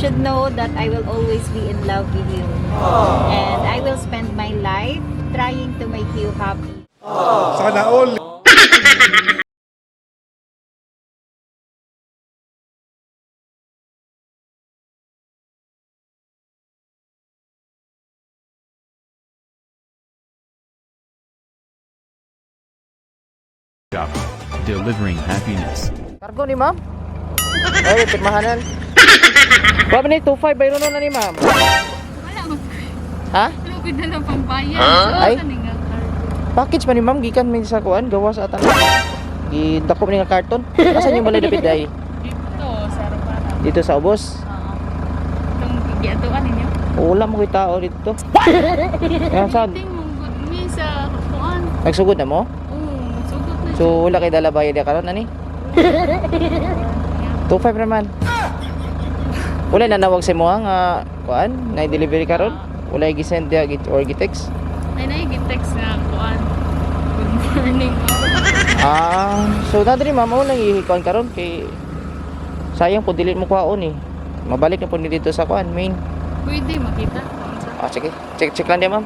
should know that I will always be in love with you. And I will spend my life trying to make you happy. Sana all. Shop. Delivering happiness. Kargo ni ma'am? Ay, pirmahanan. Ba ni 25 bayro na ni ma'am. Wala mo. Ha? Lugod na lang pambayad. Ay. Sa nga cargo. Package man ni ma'am gikan min sa kuan gawa sa atan. Gidako ni nga karton. Asan yung balay dapit day? Dito, sa Romana. Dito sa ubos. Oo. Itong giatuan ninyo. Wala mo ko'y tao dito. Yan saan? Ting mong good me sa kuan. Nagsugod na mo? Oo, sugot na So wala kay dala bayad ya karon ani? 25 naman. Wala na nawag sa imo nga kuan na delivery karon? Wala gi-send diya or gi-text? Ay, nai-text na kuan. Good morning. Ah, so na diri ma'am, mo lang ihikuan karon kay sayang po dili mo kuhaon eh. Mabalik na po ni dito sa kuan main. Pwede makita kung sa Ah, sige. Check check lang di ma'am.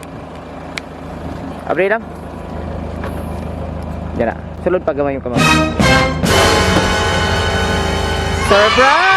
Abri lang. Diyan na. Sulod pa gamay yung kamay. Surprise!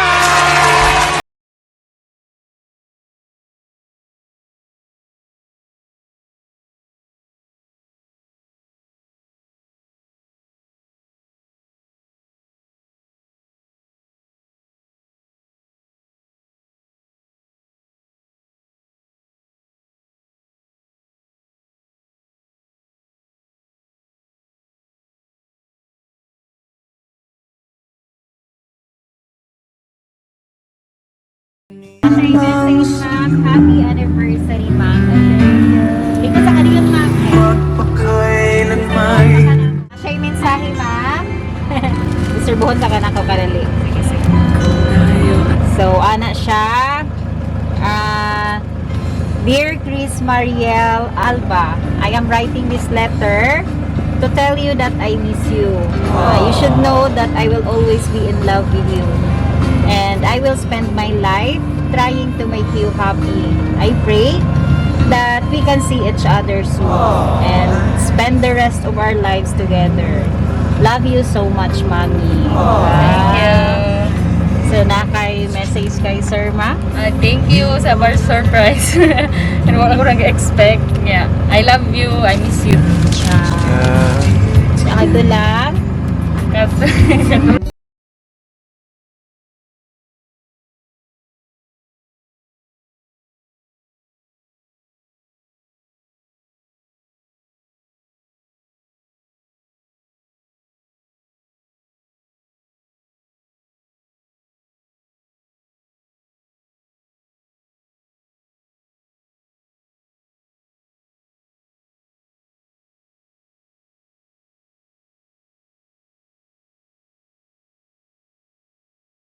Siya yung message, ma'am. Happy anniversary, ma'am. Ikaw sa kanilang ma'am. Siya yung mensahe, ma'am. Diserbuhon sa kanang ko karali. Sige, sige. So, ana siya. Ah, Dear Chris Mariel Alba, I am writing this letter to tell you that I miss you. You should know that I will always be in love with you. And I will spend my life trying to make you happy. I pray that we can see each other soon and spend the rest of our lives together. Love you so much, Mommy. Thank you. So, na kay message kay Sir Ma. Thank you sa bar surprise. And wala ko nag-expect. Yeah. I love you. I miss you. Ito lang. Kat